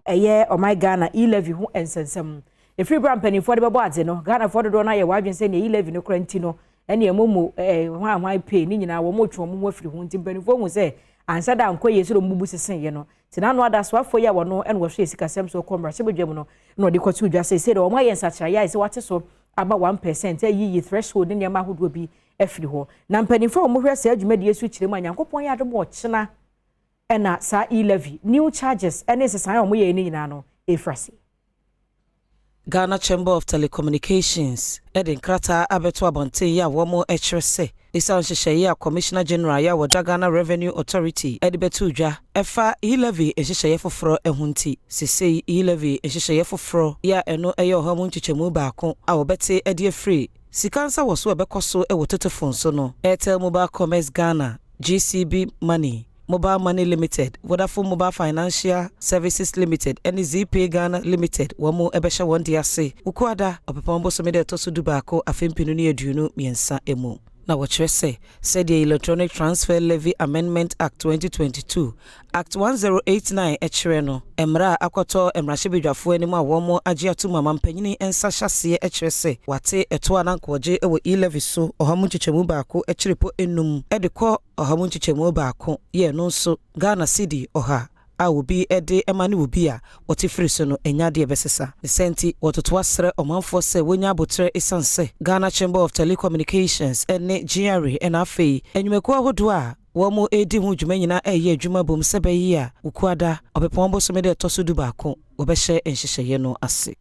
Ɛyɛ ɔman Ghana e-levy ho nsɛnsɛm. Ɛfiri berɛ a mpanimfoɔ de bɛbɔ adze no, Ghanafoɔ dodoɔ no ayɛ wɔn adwene sɛ nea e-levy no kora nti no, ɛne ɛmomo hwan hwan pay ne nyinaa wɔn retwe wɔn ho afiri ho. Nti mpanimfoɔ hu sɛ ansa da ankɔ yie sɛ wɔn bubu seseeɛ no. Nti n'ano adasoafoɔ yi a wɔn ɛna wɔhwɛ sikasɛm so kɔ mmarahyɛbadwam no na ɔde kɔto dwa sɛ sɛ wɔn ayɛ nsakyeraeɛ a ɛsɛ wɔate so aba 1%, ayiyi threshold ne nneɛma ahodoɔ bi afiri hɔ. Na mpanimfoɔ a wɔhwɛ saa dwumadie so kyerɛ mu a, Nyankopɔn yɛ adom, ɔkyena ɛna saa e-levy new charges ɛne nsesan a wɔyɛ ne nyinaa no ɛfiri ase. Ghana Chamber of Telecommunications de nkrataa abɛto abɔnten yi a wɔn kyerɛ sɛ ɛsiane nhyehyɛeɛ a Commissioner General yɛ a wɔda Ghana Revenue Authority de bɛto dwa ɛfa e-levy nhyehyɛeɛ foforɔ ho nti, sesei e-levy nhyehyɛeɛ foforɔ yi a ɛno ɛyɛ 1% a wɔbɛte de afiri sika nsa wɔ so a ɛbɛkɔ so wɔ tetefon so no, Airtel Mobile Commerce Ghana, GCB Money Mobile Money Limited, Vodafone Mobile Financial Services Limited ne Zeepay Ghana Limited wɔn mu bɛhyɛ wɔn de ase Wukuada Ɔpɛpɔn bosome da ɛtɔ so 11, afe 2023 mu. Na wɔkyerɛ sɛ sɛdeɛ Electronic Transfer Levy Amendment Act 2022, Act 1089 kyerɛ no, mmerɛ a akɔtɔ mmarahyɛbadwafoɔ anim a wɔn agye ato mu ama mpanyini nsa hyɛseɛ kyerɛ sɛ wate ɛto a na nkɔgye wɔ e-levy so 1.5% de kɔ 1% yɛ no nso Ghana cedi 100 a obi de ma ne obi a wɔte firi so no ɛnya adeɛ bɛsesa ne sɛ. Nti wɔtoto asrɛ ɔmanfoɔ sɛ wɔnya abotrɛ, ɛsiane sɛ Ghana Chamber of Telecommunications ne GRA ɛna afei nnwumakuo ahodoɔ a wɔn mo redi ho dwuma nyinaa ɛreyɛ adwuma bom sɛ bɛyi a Wukuada Ɔpɛpɔn bosome de ɛtɔ so 11 wɔbɛhyɛ nhyehyɛeɛ no ase.